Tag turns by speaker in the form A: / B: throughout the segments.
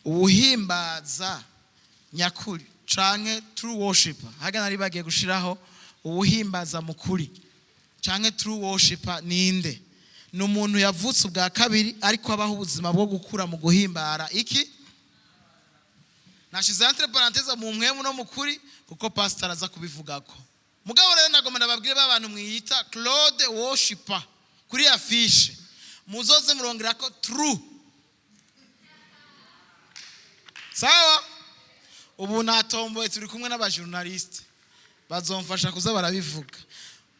A: Uwuhimbaza nyakuri canke true worshiper, haga nari bagiye gushiraho uwuhimbaza mukuri canke true worshiper, ninde? Ni umuntu yavutse ubwa kabiri, ariko abaho ubuzima bwo gukura mu guhimbara iki? Nashize entre parenthèses mu mpwemu no mukuri, kuko pastor aza kubivugako. Mugabo rero nagomba ndababwire ba bantu mwiyita Claude worshiper kuri affiche, muzoze murongera ko true. Sawa, ubu natomboye, turi kumwe n'abajournaliste bazomfasha kuza barabivuga.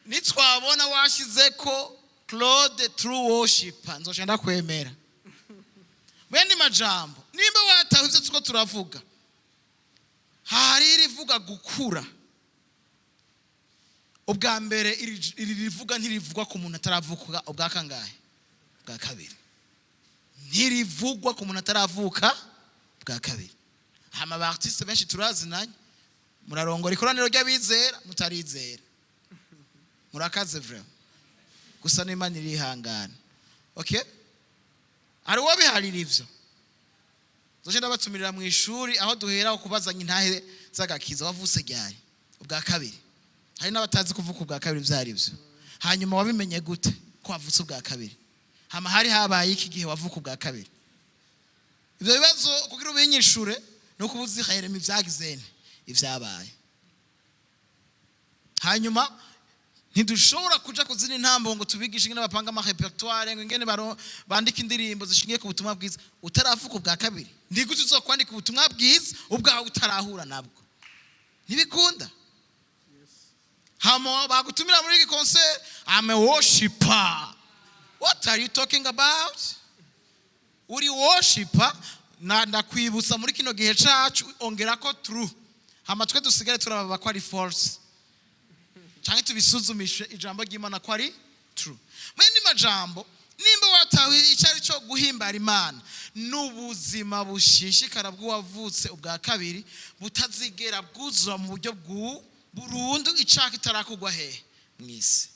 A: Nitwabona washize ko Claude true worshiper, nzoca ndakwemera. Mwene majambo, nimba watawe ivyo tuko turavuga, hari irivuga gukura. Ubwa mbere iri rivuga ntirivugwa ku muntu ataravuka ubwa kangahe? Bwa kabiri. Ntirivugwa ku muntu ataravuka bwa kabiri. Hama ba artiste benshi turazinanye, murarongora ikoraniro ry'abizera mutarizera, murakaze vraiment. Gusa n'Imana irihangana. Okay, hari uwo biharira ivyo, zoje ndabatumirira mu ishuri aho duhera kubazanya intahe z'agakiza. Wavutse ryari ubwa kabiri? Hari n'abatazi kuvuka ubwa kabiri ivyo ari byo. Hanyuma wabimenye gute ko wavutse ubwa kabiri? Hama hari habaye iki gihe wavuka ubwa kabiri? Ivyo bibazo kugira ubinyishure ni uko uba uzi ivyagizene, ivyabaye. Hanyuma ntidushobora kuja kuzina intambo ngo tubigishe ingene bapanga ama répertoire, ngo ingene bandika indirimbo zishingiye ku butumwa bwiza, utaravuka ubwa kabiri. Ndigute uzokwandika ubutumwa bwiza ubwawe utarahura nabwo? Ntibikunda. Hama bagutumira muri iki concert, "I'm a worshiper." What are you talking about? Uri worshiper na ndakwibutsa, muri kino gihe cacu ongera ko true, hama twe dusigare turababa ko ari false, canke tubisuzumishe ijambo ry'Imana ko ari true. Mwene majambo, nimba watawe icyo ari cyo guhimbara Imana, n'ubuzima bushishikara bw'uwavutse ubwa kabiri butazigera bwuzura mu buryo bw'u burundu icaka itarakugwa hehe? Mu isi.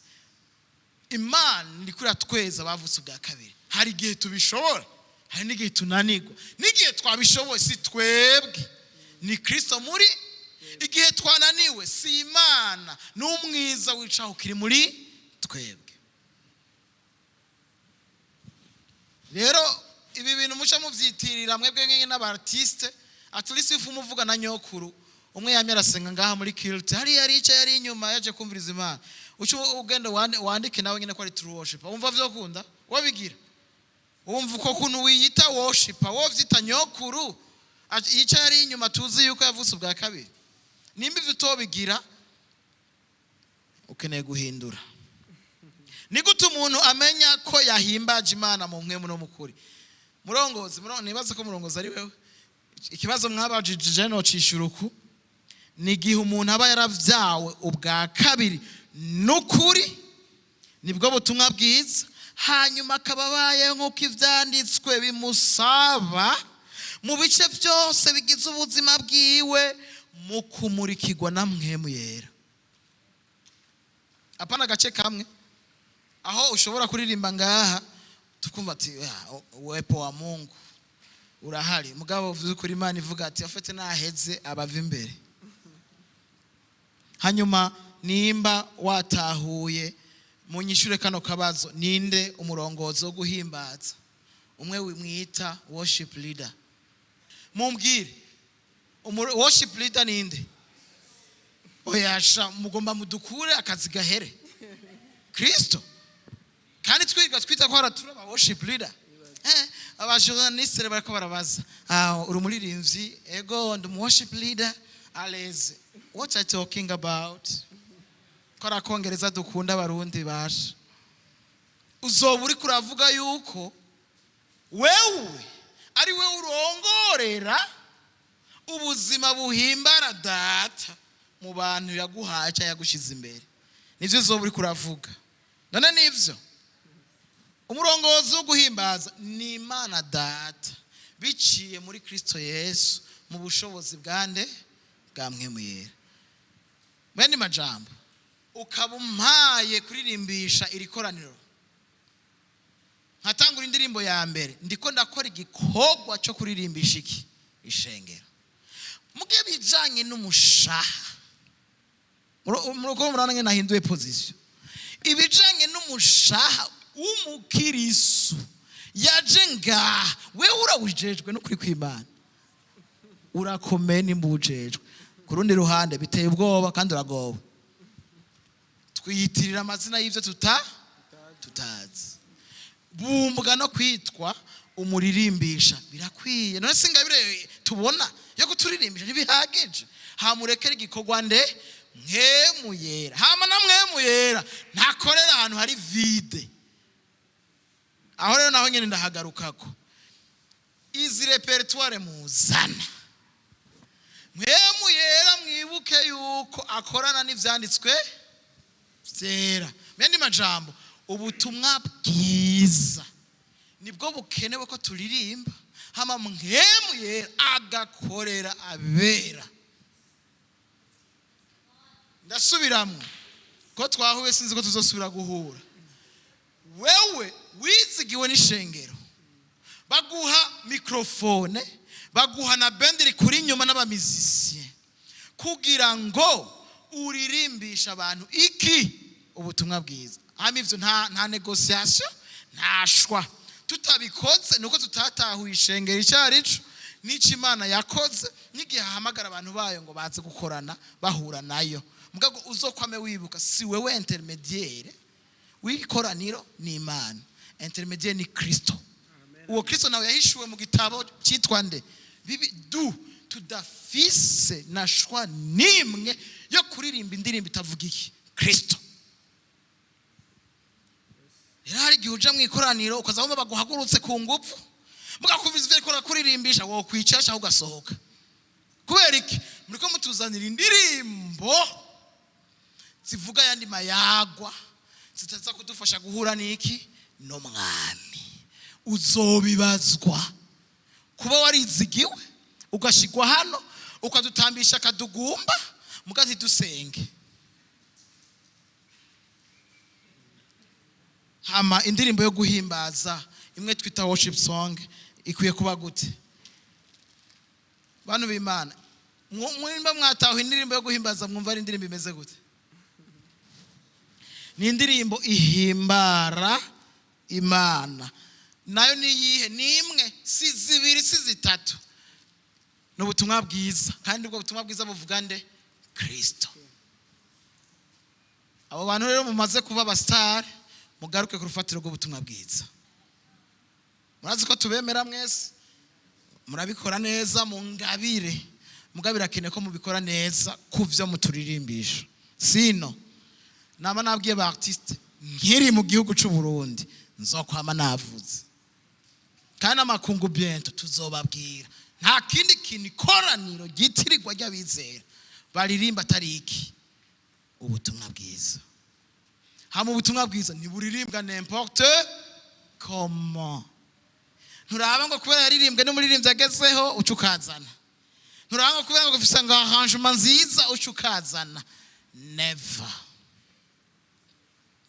A: Imana iri tweza abavutse ubwa kabiri. Hari igihe tubishobora, hari n'igihe tunanirwa. N'igihe twabishoboye, si twebwe, ni Kirisito muri. Igihe twananiwe, si Imana, n'umwiza wicaho ukiri muri twebwe. Rero ibi bintu muca mubyitirira mwebwe nyine n'aba artiste. At least if umuvuga na nyokuru umwe yamye arasenga ngaha muri kilte, hariya yari yicaye, yari inyuma yaje kumviriza Imana, uca ugenda wandike nawe nyine ko ari true worshiper. Wumva vyokunda wabigira? Wumva uko kuntu wiyita worshiper, wovyita nyokuru yicaye ari inyuma, tuzi yuko yavutse ubwa kabiri? Nimba ivyo utobigira, ukeneye guhindura. Ni gute umuntu amenya ko yahimbaje Imana mu mpwemu no mukuri? Murongozi, nibaze ko murongozi ari wewe. Ikibazo mwabajije nocishura uku: ni igihe umuntu aba yaravyawe ubwa kabiri n'ukuri, nibwo butumwa bwiza, hanyuma akaba abaye nk'uko ivyanditswe bimusaba mu bice byose bigize ubuzima bwiwe, mu kumurikirwa na Mpwemu Yera. Apana agace kamwe aho ushobora kuririmba ngaha tukumva ati: "Ah, uwepo wa Mungu urahari." Mugabo vy'ukuri Imana ivuga ati afite naheze abava imbere. Hanyuma nimba watahuye, munyishure kano kabazo: ninde umurongozi wo guhimbaza, umwe mwita worship leader? Mumbwire, worship leader ninde? Oyasha, mugomba mudukure akazi gahere. Kristo. Kandi twiga twita ko haratura aba worship leader. Abajournaliste bariko barabaza: "Ah, uri umuririmbyi?" "Ego, ndi umu worship leader." Aleze, what are you talking about? Ko ari akongereza dukunda Abarundi basha. Uzoba uriko uravuga yuko wewe ari we urongorera ubuzima buhimbara Data mu bantu yaguhaye cyangwa yagushize imbere. Nivyo uzoba uriko uravuga. None nivyo, umurongozi wo guhimbaza ni Imana Data biciye muri Kristo Yesu mu bushobozi bwande? Bwa Mpwemu Yera. Mwene majambo, ukaba umpaye kuririmbisha iri koraniro, nkatangura indirimbo ya mbere, ndiko ndakora igikorwa cyo kuririmbisha iki? Ishengero. Muge bijanye n'umushaha, muruko murabona ngene nahinduye position. Ibijanye n'umushaha w'umukirisu yaje ngaha, wewe urawujejwe n'ukuri kw'Imana, urakomeye nimba uwujejwe. Ku rundi ruhande biteye ubwoba kandi uragoba. Twiyitirira amazina y'ibyo tutazi. Bumbwa no kwitwa umuririmbisha birakwiye. None singabire tubona yo kuturirimbisha ntibihagije? Hamurekera igikorwa nde? Mpwemu Yera. Hama na Mpwemu Yera ntakorera ahantu hari vide. Aho rero naho nyine ndahagarukako. Izi répertoire muzana, Mpwemu Yera mwibuke yuko akorana n'ivyanditswe vyera. Mu yandi majambo, ubutumwa bwiza nibwo bukenewe ko turirimba, hama Mpwemu Yera agakorera abera. Ndasubiramwo ko twahuye, sinzi ko tuzosubira guhura. Wewe wizigiwe n'ishengero, baguha microphone, baguha na band iri kuri inyuma n'aba musiciens kugira ngo uririmbishe abantu iki? Ubutumwa bwiza. Hama ivyo nta négociation, nta choix. Tutabikoze nuko tutatahuye ishengero icyo ari cyo n'icyo Imana yakoze n'igihe ahamagara abantu bayo ngo baze gukorana bahura nayo. Mugabo uzokwame wibuka, si wewe intermédiaire w'ikoraniro, ni Imana. Intermédiaire ni Kristo. Uwo Kristo nawe yahishuwe mu gitabo cyitwa nde? Bibi du. Tudafise na choix n'imwe yo kuririmba indirimbo itavuga iki? Kristo. Rero hari igihe uja mu ikoraniro ukaza wumva baguhagurutse ku nguvu, mugakumva ivyo ariko arakuririmbiisha, wokwicara cyangwa ugasohoka. Kubera iki? Muriko mutuzanira indirimbo zivuga ayandi mayagwa zitaza kudufasha guhura n'iki? N'umwami. Uzobibazwa kuba warizigiwe ugashigwa hano, ukadutambisha akadugumba mugazi dusenge. Hama indirimbo yo guhimbaza, imwe twita worship song, ikwiye kuba gute? Bantu b'Imana, mwimba mwataho indirimbo yo guhimbaza, mwumva ari indirimbo imeze gute? Ni indirimbo ihimbara Imana. Nayo ni iyihe? Ni imwe, si zibiri, si zitatu. Ni ubutumwa bwiza. Kandi ubwo butumwa bwiza buvuga nde? Kristo. Abo bantu rero mumaze kuba aba stars, mugaruke ku rufatiro rw'ubutumwa bwiza. Murazi ko tubemera mwese, murabikora neza mu ngabire. Mugabire akeneye ko mubikora neza ku byo muturirimbisha. Sino naba nabwiye ba artiste nkiri mu gihugu cy'u Burundi, nzokwama navuze kandi amakungu bientôt tuzobabwira. Nta kindi kintu ikoraniro ryitirirwa ry'abizera baririmba atari iki? Ubutumwa bwiza. Hama ubutumwa bwiza ntiburirimbwa n'importe comment. Nturaba ngo kubera yaririmbwe n'umuririmbyi agezeho uca ukazana. Nturaba ngo kubera ngo ufise ngo arrangement nziza uca ukazana. Never,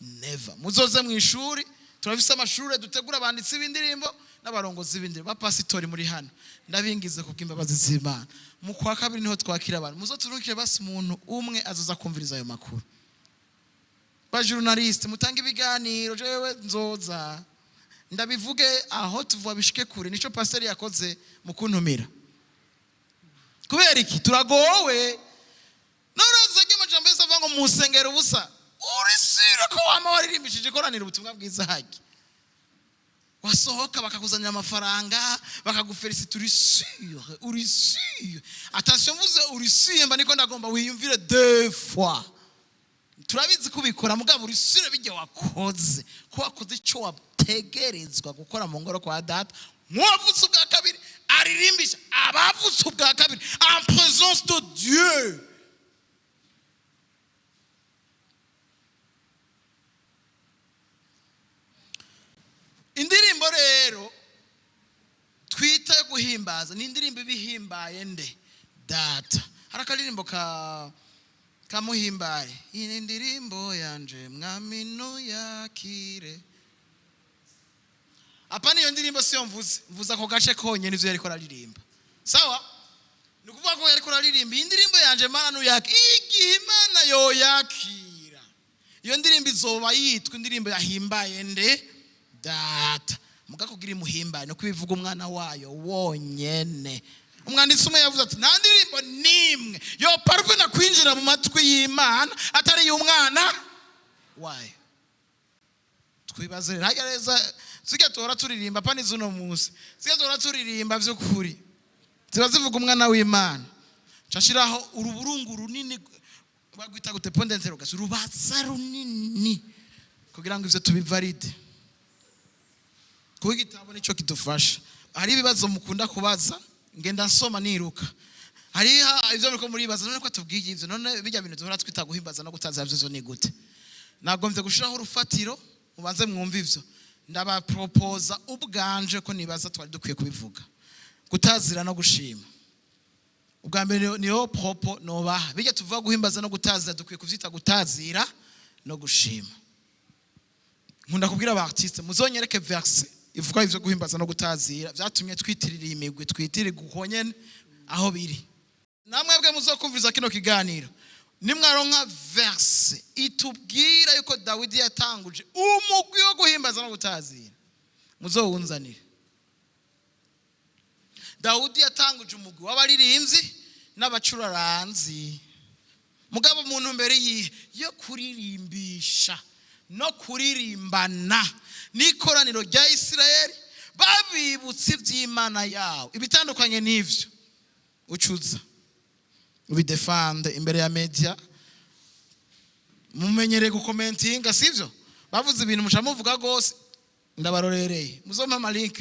A: never. Muzoze mu ishuri, turafise amashuri dutegura abanditsi b'indirimbo n'abarongozi b'indirimbo. Bapasitori muri hano, ndabingize kubw'imbabazi z'Imana, mu kwa kabiri niho twakira abantu. Muzoturukire basi umuntu umwe azoza kumviriza ayo makuru. Ba journaliste mutange ibiganiro, jewe nzoza ndabivuge aho tuvuga bishike kure. Nico pasiteri yakoze mu kuntumira. Kubera iki? Turagowe. None amajambo yose avuga ngo musengero ubusa, urisire ko wama waririmbishije ikoraniro ubutumwa bwiza hajya, wasohoka bakakuzanira amafaranga, bakagu féliciter. Uri sûr? Uri sûr? Attention, mvuze uri sûr mba niko ndagomba wiyumvire deux fois. Turabizi ko ubikora, mugabo uri sûr bijya wakoze, ko wakoze icyo wategerezwa gukora mu ngoro kwa Data nk'uwavutse ubwa kabiri, aririmbisha abavutse ubwa kabiri en présence de Dieu? Indirimbo rero twita yo guhimbaza ni indirimbo iba ihimbaye nde? Data. Hari akaririmbo ka kamuhimbaye: "Iyi ndirimbo yanje, mwami, nuyakire." Apana, iyo ndirimbo siyo mvuze. Mvuze ako gace konyine, ivyo yariko araririmba. Sawa. Twarabonye ariko uraririmba iyi ndirimbo yanje, Mana nuyaka. Igihe Imana yoyakira iyo ndirimbo, izoba yitwa indirimbo yahimbaye nde? Data. Muga kugira imuhimbaye no kubivuga umwana wayo wonyene. Umwanditsi umwe yavuze ati: "Nta ndirimbo n'imwe yo parvena kwinjira mu matwi y'Imana atari iy'umwana wayo." Twibaze rero, harya reza zijya tuhora turirimba, pani z'uno munsi, zijya tuhora turirimba, by'ukuri ziba zivuga umwana w'Imana? Nshashiraho uruburungu runini bagwita gute? Point d'interrogation, urubaza runini, kugira ngo ivyo tubivalide, kuko igitabo nicyo kidufasha. Hari ibibazo mukunda kubaza, ngenda nsoma niruka. Hari ivyo muriko muribaza: none ko tubwiye ivyo, none bijya bintu duhora twita guhimbaza no gutaza vyo ni gute? Nagombye gushiraho urufatiro, mubanze mwumve ivyo ndabapropoza ubwanje ko nibaza twari dukwiye kubivuga: gutazira no gushima. Ubwa mbere niyo propos nobaha: bijya tuvuga guhimbaza no gutazira, dukwiye kuvyita gutazira no gushima. Nkunda kubwira aba artiste: muzonyereke verse ivuga ivyo guhimbaza no gutazira vyatumye twitirira iyi migwi twitirirwa uko nyene aho biri. Namwebwe muzokumviriza kino kiganiro, nimwaronka verse itubwira yuko Dawidi yatanguje umugwi wo guhimbaza no gutazira, muzowunzanire. Dawudi yatanguje umugwi w'abaririmbyi n'abacuraranzi, mugabo umuntu mbere yihe yo kuririmbisha no kuririmbana n'ikoraniro rya Isirayeli, babibutse iby'Imana yawe. Ibitandukanye n'ivyo ucuza ubidefande imbere ya media. Mumenyereye gukomentinga, sivyo? Bavuze ibintu muca muvuga rwose. Ndabarorereye, muzompa amalink.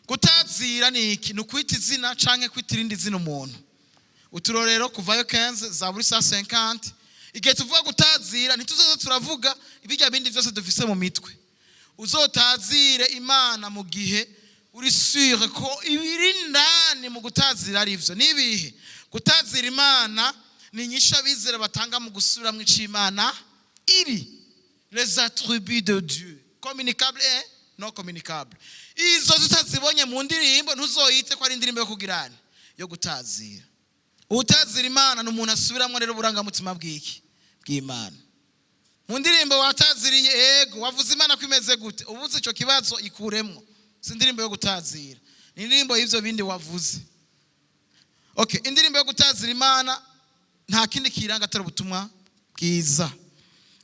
A: Gutazira ni iki? Ni ukwita izina canke kwita irindi zina umuntu. Uturorero kuvayo 15 za buri saa 50. Igihe tuvuga gutazira, ntituzoza turavuga ibijya bindi byose dufise mu mitwe. Uzotazire Imana mu gihe uri sûr ko ibiri ndani mu gutazira ari ivyo. Nibihe gutazira Imana? Ni inyishu abizera batanga mu gusubiramwo ico Imana iri, les attributs de Dieu, communicable et non communicable. Izo tutazibonye mu ndirimbo, ntuzoyite ko ari indirimbo yo kugirana, yo gutazira. Utazira Imana ni umuntu asubiramwo rero uburangamutima bw'iki? Bw'Imana. Mu ndirimbo wataziriye, ego, wavuze Imana ko imeze gute? Ubuze icyo kibazo, ikuremwo. Si indirimbo yo gutazira, ni indirimbo y'ivyo bindi wavuze. Okay, indirimbo yo gutazira Imana nta kindi kiranga atari ubutumwa bwiza.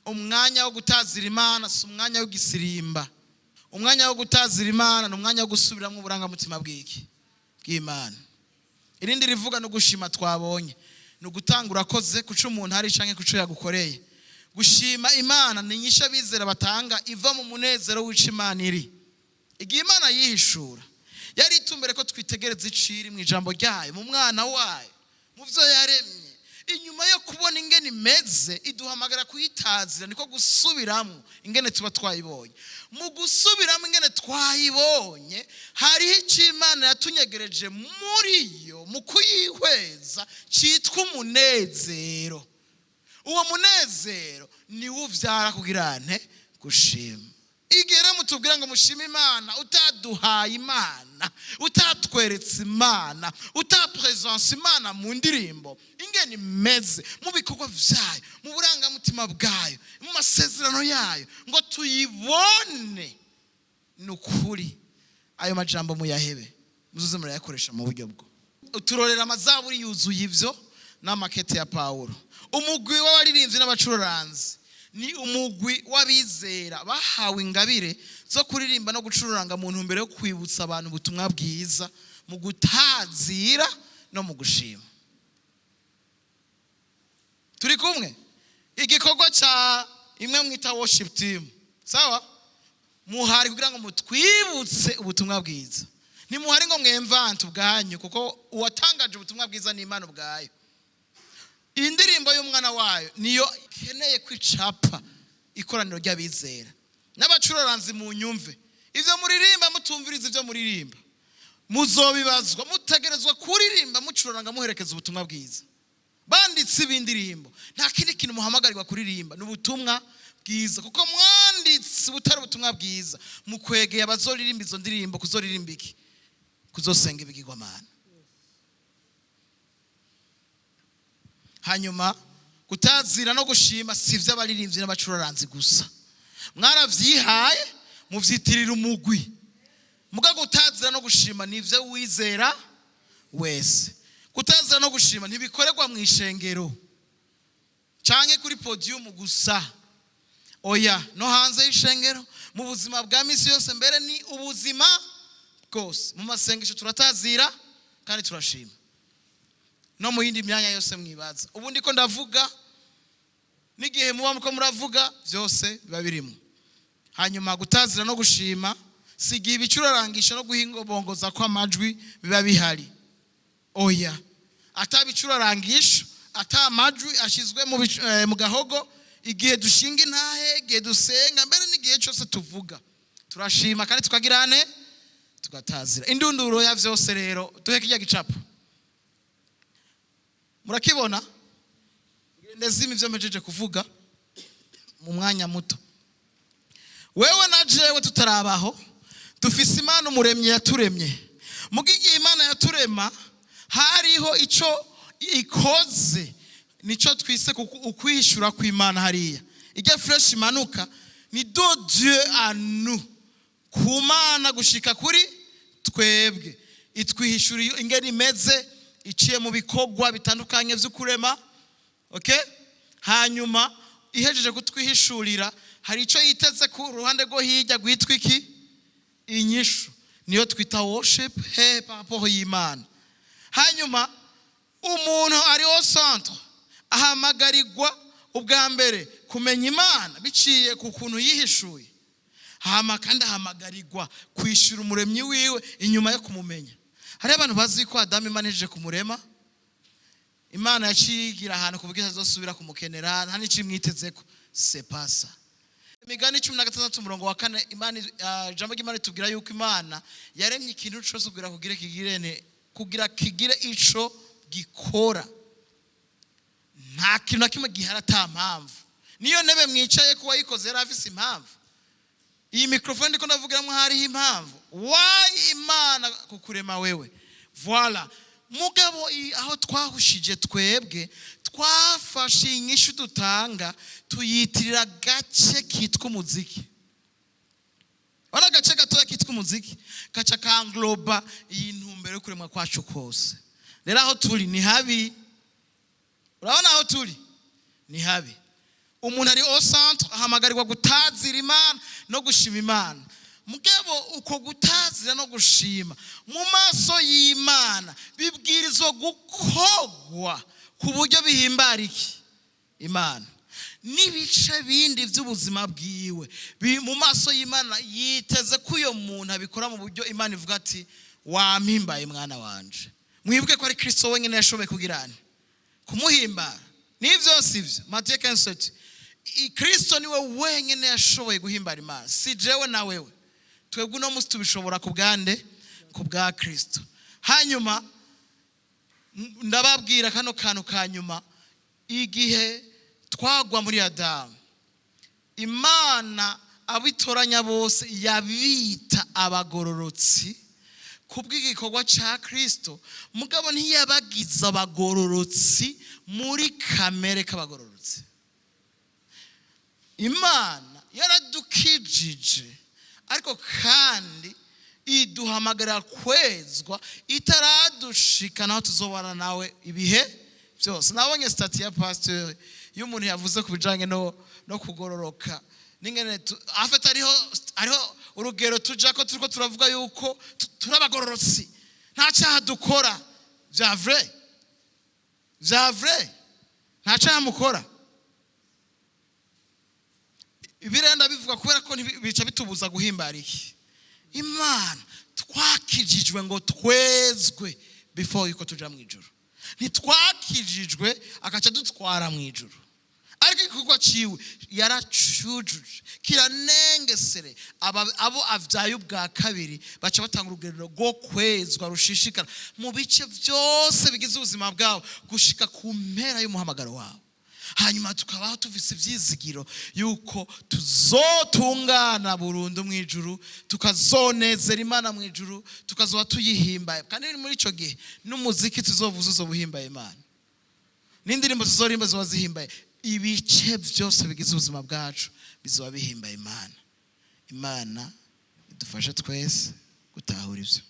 A: Umwanya wo gutazira Imana si umwanya w'igisirimba. Umwanya wo gutazira Imana ni umwanya wo gusubiramo uburangamutima bw'iki? Bw'Imana. Irindi rivuga no gushima twabonye ni ugutanga urakoze kuco umuntu ari canke kuco yagukoreye. Gushima Imana ni inyishu abizera batanga iva mu munezero w'ico Imana iri. Igihe Imana yihishura, yari itumbere ko twitegereza iciri mu ijambo ryayo, mu mwana wayo, mu byo yaremye. Inyuma yo kubona ingene imeze, iduhamagara kuyitazira, niko gusubiramo ingene tuba twayibonye. Mu gusubiramo ingene twayibonye, hariho icyo Imana yatunyegereje muri yo mu kuyihweza cyitwa umunezero. Uwo munezero niwo uvyara kugira nte? Gushima. Igihe rero mutubwira ngo mushime Imana, utaduhaye Imana, utatweretse Imana, utapresence Imana mu ndirimbo ingene imeze, mu bikorwa vyayo, mu burangamutima bwayo, mu masezerano yayo, ngo tuyibone, ni ukuri ayo majambo muyahebe, muzuze murayakoresha mu buryo bwo uturorera. Amazaburi yuzuye ivyo n'amakete ya Pawulo. Umugwi w'abaririmbyi n'abacururanzi ni umugwi w'abizera bahawe ingabire zo kuririmba no gucururanga mu ntumbero yo kwibutsa abantu ubutumwa bwiza mu gutazira no mu gushima. Turi kumwe? Igikorwa cya imwe mwita worship team, sawa, muhari kugira ngo mutwibutse ubutumwa bwiza. Ntimuhari ngo mwemvante ubwanyu, kuko uwatangaje ubutumwa bwiza ni Imana ubwayo. Iyi ndirimbo y'umwana wayo niyo ikeneye kwicapa ikoraniro ry'abizera n'abacuraranzi. Mu nyumve, ibyo muririmba mutumviriza ibyo muririmba, muzobibazwa. Mutegerezwa kuririmba mucuraranga, muherekeza ubutumwa bwiza. Banditse ibindirimbo, nta kindi kintu muhamagarirwa kuririmba, ni ubutumwa bwiza, kuko mwanditse butari ubutumwa bwiza, mukwegeye abazoririmba izo ndirimbo kuzoririmba iki? Kuzosenga ibigirwamana. Hanyuma gutazira no gushima si iby'abaririmbyi n'abacuraranzi gusa. Mwaravyihaye, muvyitirira umugwi. Muga gutazira no gushima ni ibyo wizera wese. Gutazira no gushima ntibikorerwa mu ishengero canke kuri podium gusa. Oya, no hanze y'ishengero, mu buzima bwa misi yose, mbere ni ubuzima bwose. Mu masengesho turatazira kandi turashima, no mu yindi myanya yose mwibaza. Ubu ndiko ndavuga, n'igihe muba muko muravuga, byose biba birimo. Hanyuma gutazira no gushima si igihe ibicurarangisho no guhingobongoza kw'amajwi biba bihari. Oya, atabicurarangisho, ata amajwi ashyizwe mu gahogo, igihe dushinga intahe, igihe dusenga, mbere n'igihe cyose tuvuga, turashima kandi tukagirane, tugatazira. Indunduro ya vyose rero, duhe kirya gicapo. Murakibona? Ndezima ivyo mpejeje kuvuga mu mwanya muto. Wewe na jewe tutarabaho, dufise Imana Umuremyi yaturemye. Muga igihe Imana yaturema, hariho ico ikoze, nico twise ukwihishura kw'Imana. Hariya ijya flèche imanuka ni de Dieu à nous, ku Mana gushika kuri twebwe. Itwihishura ingene imeze iciye mu bikorwa bitandukanye vy'ukurema. Okay, hanyuma ihejeje kutwihishurira, hari icyo yiteze ku ruhande rwo hirya rwitwa iki? Inyishu. Niyo twita worship he par rapport y'Imana. Hanyuma umuntu ari au centre ahamagarirwa ubwa mbere kumenya Imana biciye ku kuntu yihishuye. Hama kandi ahamagarirwa kwishyura Umuremyi wiwe inyuma yo kumumenya. Hariho abantu bazi ko Adamu Imana ihejeje kumurema, Imana yaciye ahantu ku buryo itazosubira kumukenera, nta n'icyo imwitezeko. C'est pas ça. Imigani 16 umurongo wa 4, Imana, ijambo ry'Imana ritubwira yuko Imana yaremye ikintu cyose kugira kugire kigirene, kugira kigire ico gikora. Nta kintu na kimwe gihari ata mpamvu. Niyo ntebe mwicaye ko wayikoze yari afise impamvu. Iyi mikrofone ndiko ndavugiramo, hariho impamvu why Imana kukurema wewe. Voilà. Mugabo aho twahushije twebwe, twafashe inyishu dutanga tuyitirira gace kitwa umuziki. Wana agace gatoya kitwa umuziki gaca kangloba iyi ntumbero yo kuremwa kwacu kose. Rero aho turi ni habi. Urabona aho turi ni habi. Umuntu ari au centre ahamagarirwa gutazira Imana no gushima Imana. Mugabo uko gutazira no gushima mu maso y'Imana bibwirizwa gukogwa ku buryo bihimbara iki? Imana. N'ibice bindi by'ubuzima bwiwe mu maso y'Imana yiteze ko uyo muntu abikora mu buryo Imana ivuga ati: "Wampimbaye, mwana wanje." Mwibuke ko ari Kristo wenyine yashoboye kugirana kumuhimbara. Nivyo, sivyo? Matiyo 15. Kristo niwe wenyine yashoboye guhimbara Imana, si jewe na wewe. Twebwe uno munsi tubishobora ku bwande? Ku bwa Kristo. Hanyuma ndababwira kano kantu ka nyuma. Igihe twagwa muri Adamu, Imana abitoranya bose yabita abagororotsi kubw'igikorwa ca Kristo. Mugabo ntiyabagize abagororotsi muri kamere k'abagororotsi. Imana yaradukijije, ariko kandi iduhamagarira kwezwa itaradushika naho tuzobana nawe ibihe byose. Nabonye statut ya pasteur y'umuntu yavuze ku bijanye no kugororoka n'ingene afite hariho urugero tuja ko turiko turavuga yuko turi abagororotsi, nta cyaha dukora. Vya vrai, vya vrai, nta cyaha mukora. Ibirenda bivuga kubera ko bica bitubuza guhimbara iki? Imana. Twakijijwe ngo twezwe before yuko tuja mu ijuru. Ntitwakijijwe agaca dutwara mu ijuru, ariko igikorwa ciwe yaracujuje kiranengesere. Abo avyaye ubwa kabiri baca batanga urugero rwo kwezwa rushishikara mu bice byose bigize ubuzima bwabo gushika ku mpera y'umuhamagaro wabo. Hanyuma tukabaho tufise ivyizigiro yuko tuzotungana burundu mu ijuru, tukazonezera Imana mu ijuru, tukazoba tuyihimbaye. Kandi muri ico gihe n'umuziki tuzovuza uzoba uhimbaye Imana. N'indirimbo tuzorimba ziba zihimbaye. Ibice byose bigize ubuzima bwacu bizoba bihimbaye Imana. Imana idufashe twese gutahura ibyo.